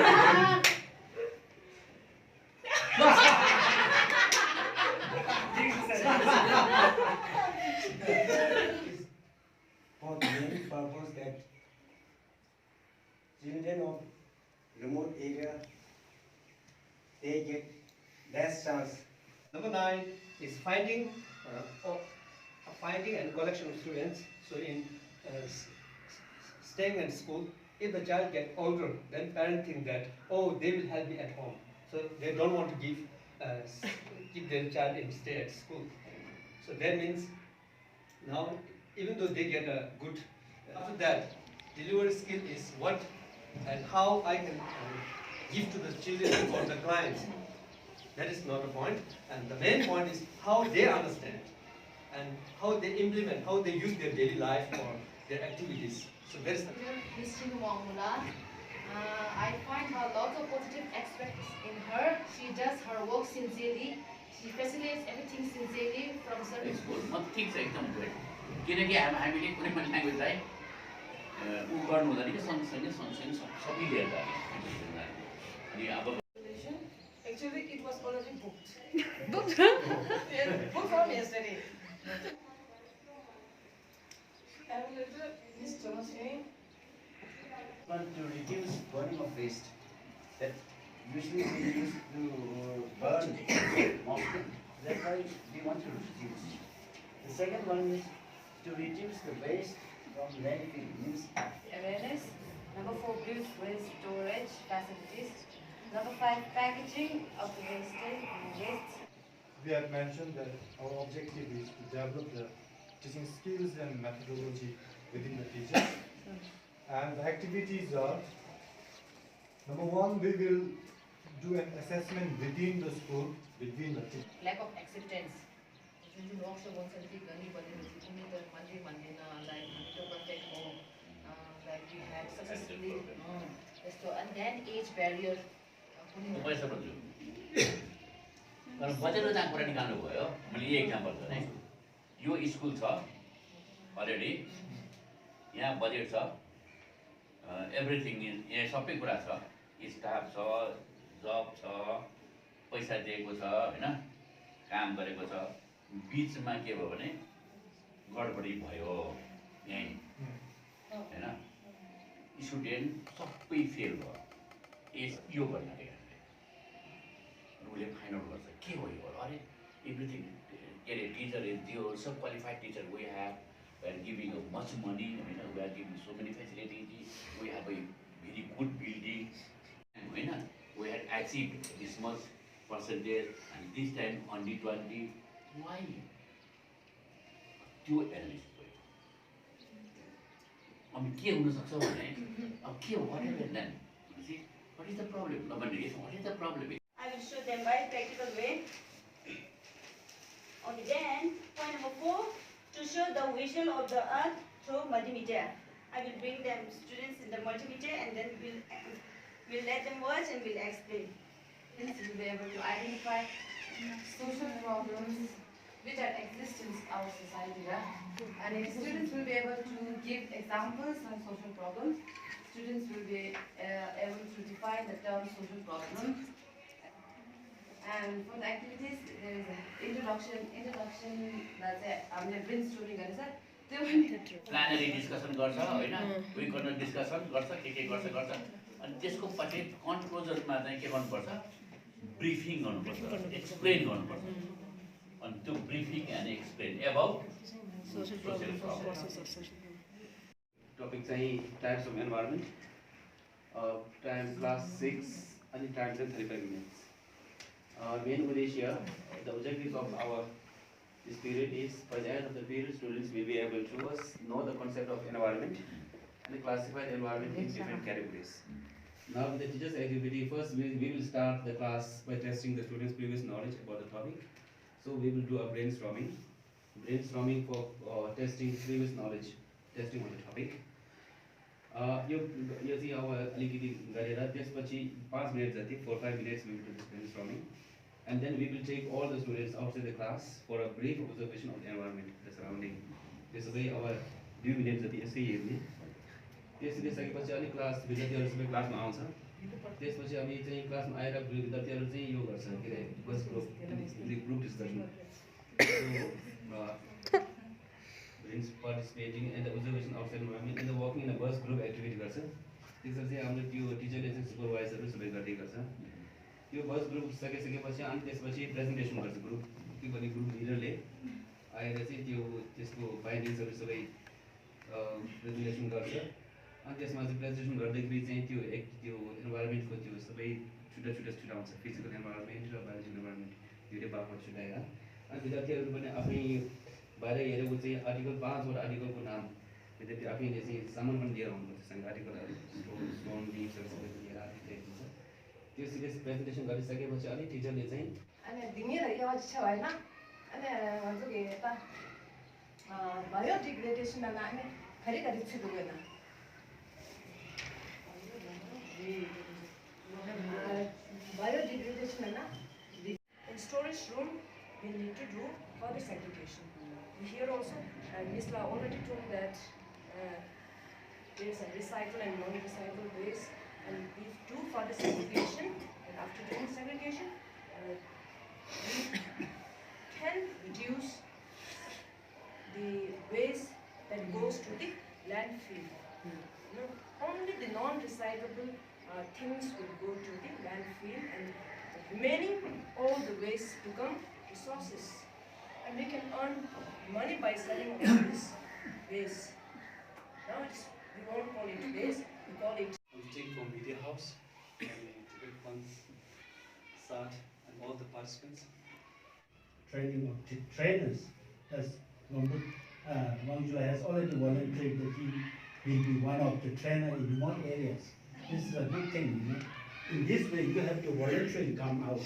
For the main purpose that children of remote area, they get less chance. Number 9 is finding and collection of students. So in staying in school, if the child gets older, then parents think that, oh, they will help me at home. So they don't want to keep their child and stay at school. So that means now, even though they get a good, after that, delivery skill is what and how I can give to the children or the clients. That is not the point. And the main point is how they understand and how they implement, how they use their daily life or their activities. So that is the I find her lots of positive aspects in her. She does her work sincerely. She facilitates everything sincerely from service. ठिक छ एकदम good किनकि हामीले कुनै पनि ल्याङ्ग्वेजलाई उ गर्नु हुँदैन कि सँगसँगै सबै लिएर जाने अनि अब Actually, it was already booked. Booked? Yes, booked from yesterday. And later, Miss Johnson. But to reduce burning of waste, that usually we used to burn often. That's why we want to reduce. The second one is to reduce the waste from landfill use. Awareness. Number 4, good waste storage facilities. Number 5, packaging of the waste. We have mentioned that our objective is to develop the teaching skills and methodology within the teachers. And the activities are, number 1, we will do an assessment within the school, between the teachers. Lack of acceptance. Like we had successfully, and then age barrier. पैसा भन्छु तर budget जहाँ कुरा निकाल्नु भयो मैले यही example भने यो स्कुल छ अलरेडी यहाँ बजेट छ एभ्रिथिङ यहाँ सबै कुरा छ स्टाफ छ जब छ पैसा दिएको छ हैन काम गरेको छ बीचमा के भयो भने गडबडी भयो यही हैन स्टुडेन्ट सबै फेल भयो यो गर्न उसले फाइन्ड आउट गर्छ के हो यो अरे एभ्रिथिङ के अरे टिचर इज दियो सब qualified teacher we are giving much money होइन we are giving so many facilities we have a very good building होइन we have achieve this much percentage and this time only 20 वाइ त्यो analysis भयो अनि के हुनसक्छ भने अब के हो whatever then what is the problem नभने what is the problem I will show them by practical way. Okay, then point number 4, to show the visual of the earth through multimedia. I will bring them students in the multimedia and then we'll let them watch and we'll explain. Students will be able to identify social problems which are exist in our society, right? And if students will be able to give examples on social problems, students will be able to define the term social problem. And for the activities, there is an introduction that's हामीले brainstorming गर्छ त्यो पनि plenary discussion गर्छ हैन we गर्न discussion गर्छ के गर्छ अनि त्यसको पछि कन्क्लुजनमा चाहिँ के गर्नुपर्छ ब्रिफिङ गर्नुपर्छ एक्सप्लेन गर्नुपर्छ अनि त्यो briefing and explain about social problem topic चाहिँ टाइप्स अफ एनभाइरोन्मेन्ट टाइम क्लास 6 अनि टाइम चाहिँ 35 minutes. Main uddeshya, the objectives of our this period is by the end of the period students will be able to know the concept of environment and classify the environment in different categories. Now the teachers activity, first we will start the class by testing the students previous knowledge about the topic. So we will do a brainstorming for testing previous knowledge, testing on the topic. यो चाहिँ अब अलिकति गरेर त्यसपछि 5 minutes जति 4-5 minutes we will do this brainstorming and then we will take all the students outside the class for a brief observation of the environment, the surrounding. त्यसो चाहिँ अब 2 minutes जति यसै हेर्ने त्यसैले सकेपछि अनि क्लास विद्यार्थीहरु सबै क्लासमा आउँछ त्यसपछि हामी चाहिँ क्लासमा आएर विद्यार्थीहरू चाहिँ यो गर्छ के अरे बस group discussion brings participating in the observation outside environment and the walking in a bus group activity गर्छ त्यसरी चाहिँ हाम्रो त्यो टिचरले चाहिँ सुपरभाइजरले सबै गर्दै गर्छ त्यो बस ग्रुप सकिसकेपछि अनि त्यसपछि प्रेजेन्टेसन गर्छ ग्रुप त्यो पनि ग्रुप लिडरले आएर चाहिँ त्यो त्यसको फाइन्डिङ्सहरू सबै प्रेजेन्टेसन गर्छ अनि त्यसमा चाहिँ प्रेजेन्टेसन गर्दाखेरि चाहिँ त्यो इन्भाइरोमेन्टको त्यो सबै छुट्टाउँछ फिजिकल इन्भाइरोमेन्ट र बायोलोजिकल इन्भाइरोमेन्ट दुइटै भागमा छुट्याएर अनि विद्यार्थीहरू पनि आफै बाहिर हेरेको चाहिँ आर्टिकल 5वटा आर्टिकलको नाम विद्यार्थी आफैले चाहिँ सामान पनि लिएर आउनुपर्छ सँग आर्टिकलहरू स्टोन लिभ्सहरू सबै लिएर आर्टिकल हुन्छ त्यो सिरियस प्रेजेन्टेसन गरिसकेपछि अनि टिचरले चाहिँ अनि दिनेर आवाज छ होइन अनि भन्छ कि यता बायोडिग्रेडेसन अनि घरिघरि छिटोगेन बायोडिग्रेडेसन होइन In storage room, we need to do further segregation. Here also, Ms. La already told that there is a recycle and non-recycle waste, and we do further segregation. And after doing segregation, we can reduce the waste that goes to the landfill. Only the non-recyclable things will go to the landfill, and the remaining all the waste become resources, and we can earn money by selling all this waste. Now we won't call it waste, we call it. I'm team from Media House, and once Sad and all the participants. Training of trainers, as Namgyal has already volunteered that he will be one of the trainer in remote areas. This is a good thing, In this way, you have to voluntarily come out.